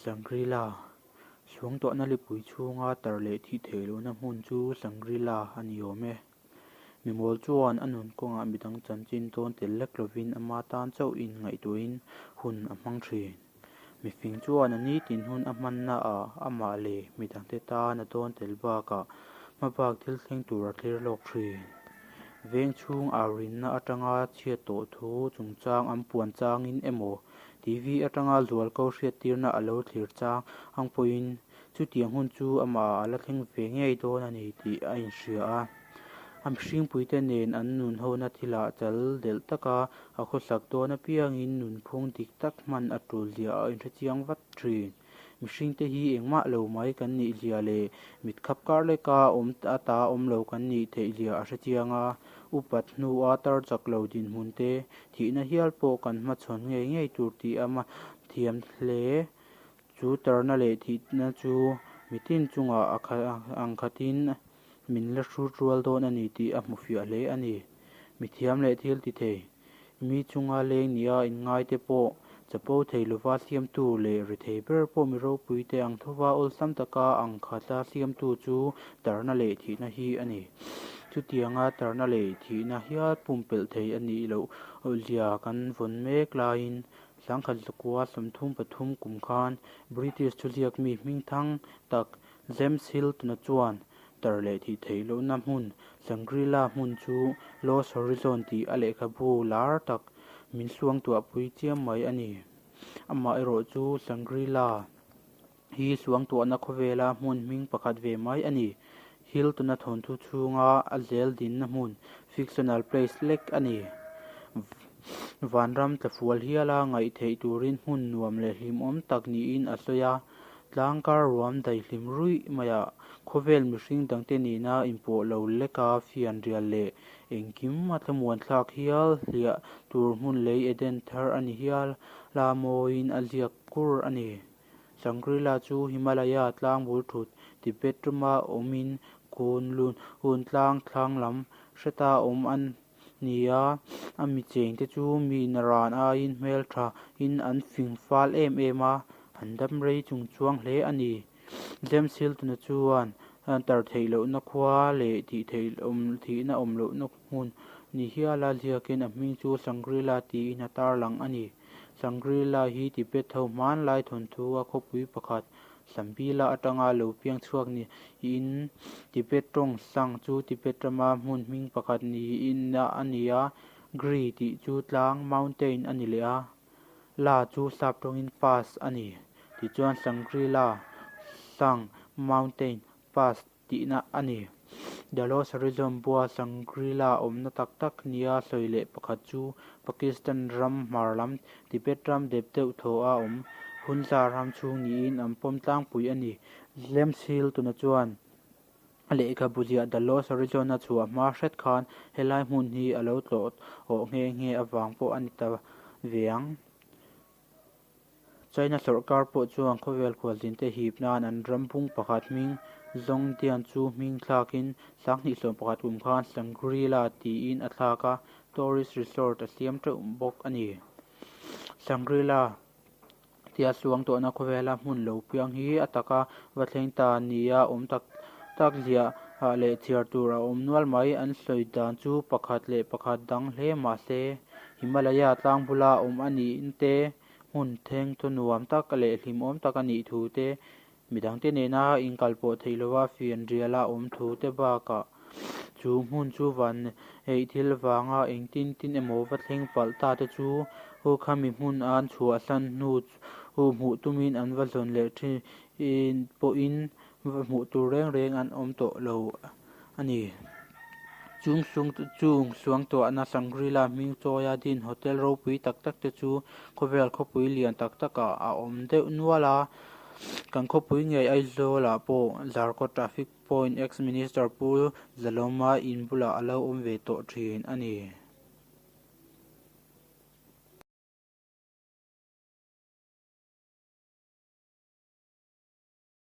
Shangri-La Suangtuahna lipui chhunga tar leh thih theih lohna hmun chu Shangri-La a ni awm e. Mimawl chuan a nun kawngah midang chanchin dawn tel lek lovin ama tan chauh inngaihtuahin hun a hmang thin. Mifing chuan a nitin hun a hmannaah amah leh midangte tan a dawn tel bakah hmabak thil thleng tur a thlir lawk thin. Veng chhung aurinna atanga chhiat tawh thu chungchang an puan changin emaw, TV atanga zualko hriattirna a lo thlir chang ang pawhin chutiang hun chu amahah a la thleng ve ngei dawn a ni tih a inhria a. A mihringpuite nen an nun hona thilah chal delh taka a khawsak dawn apiangin nunphung dik tak hman a tulzia a inhrechiang vat thin. Mihringte hi engmah lo mai kan nih zia leh mit khap kar leka awm ata awm lo kan nih theih zia a hrechiang a, upat hnua tar chak lo dinhmun te, thihna hial pawh kan hmachhawn ngei ngei tur tih a man thiam hle. Chu tarna leh thihna chu mitin chungah a ang khatin min la hrut rual dawn a ni tih a hmu fiah hle a ni. Mithiam leh thil ti thei, mi chunga leng nia inngaite pawh chapo thei lova siamtu leh rethei ber pawh mi ropuite ang thova awlsam taka ang khata siamtu chu tarna leh thihna hi a ni. Chutianga tarna leh thihna hial pumpelh thei a nih loh zia kan vawn mek laiin Sangkhat zakua 33 kum khan British thuziak mi hmingthang tak James Hilton-a chuan tar leh thih theih lohna hmun Shangri-La hmun chu Lost Horizon tih a lehkhabu lar tak min suangtuahpui chiam mai a ni. Amaherawh chu Shangri-La hi suangtuahna khawvela hmun hming pakhat ve mai a ni. Hilton-a thawnthu chhunga a zel dinna hmun, fictional place, lek a ni. Vanram tlafual hiala ngaih theih turin hmun nuam leh hlimawm tak niin a sawi a. Tlangkar ruam daihlim ruih maiah khawvel mihring dangte nena inpawh lo leka fianrial leh engkim a thlamuan thlak hial hliah tur hmun lei Eden thar a ni hial la mawiin a ziak kur a ni. Shangri-La chu Himalaya tlang bul thut Tibet rama awmin Kunlun tlang thlang lam hreta awm a ni a, a mi chengte chu mi naran aiin hmelthain an fing fal em em a, an dam rei chung chuang hle a ni. James Hilton-a chuan tar theih lohna khua leh thihna awm lohna hmun ni hiala ziakin a hming chu Shangri-La tiin a tarlang a ni. Shangri-La hi Tibet ho hmanlai thawnthu a khawpui pakhat Sambila atanga lo piang chhuak niin Tibet tawng sang chu Tibet rama hmun hming pakhat niin a ni a, Gri tih chu tlang, mountain, a ni leh a, La chu sap tawngin pass a ni. Tichuan Shangri-La, Sang, mountain, pass tihna a ni. The Lost Horizon bua Shangri-La awmna tak tak nia sawi leh pakhat chu Pakistan ram hmar lam Tibet ram dep deuh thaw a awm Hunza ram chhung niin an pawm tlangpui a ni. James Hilton-a chuan a lehkhabu ziah The Lost Horizon a chhuah hma hret khan helai hmun hi a lo tlawh awh nghe nghe avang pawh a ni ta ve ang. China sawrkar pawh chuan khawvel khualzinte hip nan an ram bung pakhat hming Zhongdian chu hming thlakin 2011 kum khan Shangri-La tiin a thlak a, tourist resort a siam teuh bawk a ni. Shangri-La tia suangtuahna khawvela hmun lo piang hi a taka va thleng ta nia awm tak tak ziah leh chhiar tur a awm nual mai. An sawi dan chu pakhat leh pakhat dang hle mah se, Himalaya tlang bula awm a nih te, hmun theng thaw nuam tak leh hlimawm tak a nih thu te, midangte nena inkalpawh theih lova fianriala awm thu te bakah chu hmun chu vanneih thil vanga engtin tin emaw va thleng palh ta te chu khami hmun an chhuahsan hnu chu hmuh tumin an va zawn leh thin pawhin va hmuh tur reng reng an awm tawh lo a ni. Chung chung suangtuahna Shangri-La hming chawia din hotel ropui tak tak te chu khawvel khawpui lian tak takah a awm deuh nual a. Kan khawpui ngei Aizawlah pawh Zarkawt Traffic Point Ex-Minister Pu Zalawma in bulah a lo awm ve tawh thin a ni.